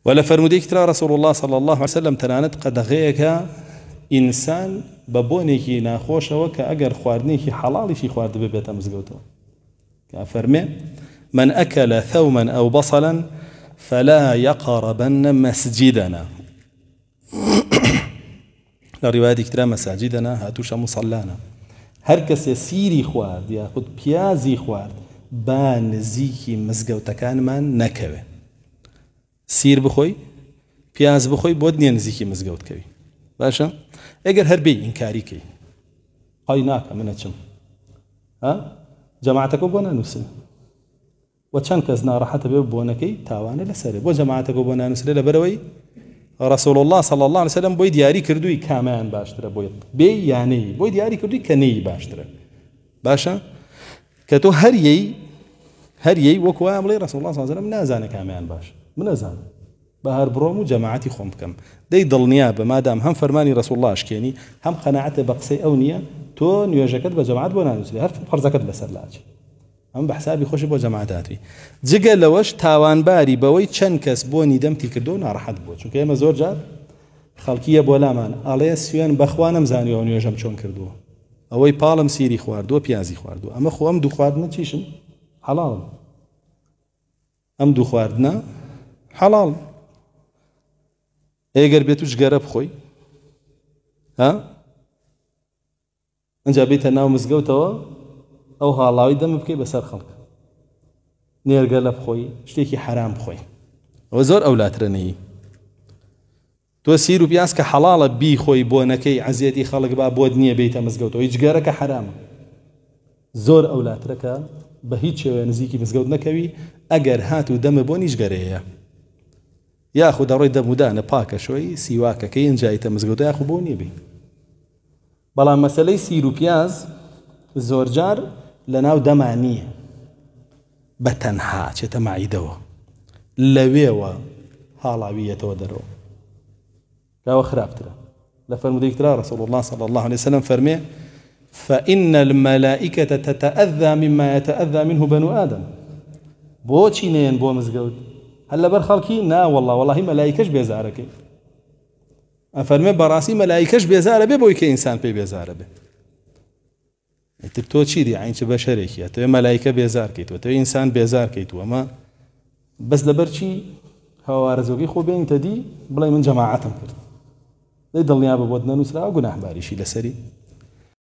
وە لە فەرموودەیەکی ترا رسول اللە صلی اللە علیە وسلم تەنانەت قەدەغەیەکە ئینسان بە بۆنێکی ناخۆشەوە کە ئەگەر خواردنێکی حەڵاڵیشی خواردبێ بێتە مزگەوتەوە کە فەرمێ من أكل ثوما أو بصلا فلا يقربن مسجدنا لە ڕیوایەتێکی ترا مساجدنا هاتووشە مصلانا هەر کەسێ سیری خوارد یاخود پیازی خوارد با نزیکی مزگەوتەکانمان نەکەوێ. سیر بخۆی پیاز بخۆی بۆت نییە نزیکی مزگەوت کەوی باشە ئەگەر هەر بێ ئینکاری کەی ئای ناکە من ئەچم ها جەماعەتەکە بۆ نانووسن وە چەند کەس ناڕەحەتە بێ بۆنەکەی تاوانە لەسەرێ بۆ جەماعەتەکە بۆ نانووسرێ لەبەرەوەی رسول الله صلی الله علیه وسلم بۆی دیاری کردووی کامیان باشترە بۆی بێ یانەی بۆی دیاری کردووی کە نەی باشترە باشە کە تۆ هەر یەی هەر یەی وەک وایە بڵێ رسول الله صلی الله علیه وسلم نازانێ کامیان باش من نەزانم بە هەر بڕۆم و جەماعەتی خۆم بکەم دەی دڵنیا بە مادام هەم فەرمانی رسول الله ئەشکێنی هەم قەناعەتت بە قسەی ئەو نییە تۆ نوێژەکەت بە جەماعەت بۆ نانووسرێ هەر فەرزەکەت لەسەر لاچێ ئەم بە حسابی خۆشی بۆ جەماعەت هاتووی جگە لەوەش تاوانباری بەوەی چەند کەس بۆنی دەمتی کردو ناڕەحەت بووە چونکە ئێمە زۆر جار خەڵکیە بۆ لامان ئەڵێ سوێن بەخوا نەمزانیوە ئەو نوێژەم چۆن کردووە ئەوەی پاڵم سیری خواردووە پیازی خواردووە ئەمە خۆ ئەم دوو خواردنە چیشن حەڵاڵن ئەم دوو خواردنە حەڵاڵ ئێگەر بێت و جگەرە بخۆی ها ئەجا بیتە ناو مزگەوتەوە ئەو هاڵاوی دەم بکەی بەسەر خەڵک نێرگەلە بخۆی شتێکی حرام بخۆی ئەوە زۆر ئەولاترە نەیی تۆ سیر و پیاز کە حەڵاڵە بیخۆی بۆنەکەی عەزێتی خەڵک با بۆت نییە بێیتە مزگەوتەوە هیچ جگەرە کە حەرامە زۆر ئەولاترە کە بە هیچ شێوەیە نزیکی مزگەوت نەکەوی ئەگەر هات و دەمە بۆنی جگەرەیە یاخود دەڕۆی دەمودانە پاکە شۆی سیواکەکەی ئینجایتە مزگەوت یاخو بۆ نییە بی بەڵام مەسەلەی سیر و پیاز زۆرجار لەناو دەما نییە بە تەنها چێتە مەعیدەوە لەوێوە هاڵاوی یەتەوە دەرەوە کاوە خراپترە لە فەرمودەی ترا رسول الله صلى الله عليه وسلم فەرمێ فإن الملائكة تتأذى مما يتأذى منه بنو آدم بۆچی نەیەن بۆ مزگەوت هەر لەبەر خەڵکی نا والله واللهی مەلایکەش بێزارەکەی ئەفەرمێ بەڕاستی مەلایکەش بێزارە بێ بۆی کە ئینسان پێی بێزارە بێ ئیتر تۆ چی دی عین چ بەشەرێکی ئەتەوێ مەلایکە بێزار کەیت و ئەتەوێ ئینسان بێزار کەیت و ئەمە بەس لەبەر چی هاوارزۆگەی خۆ بێنیتە دی بڵێ من جەماعەتم کرد دەی دڵنیا بە بۆت نەنووسراوە گوناهباریشی لەسەری.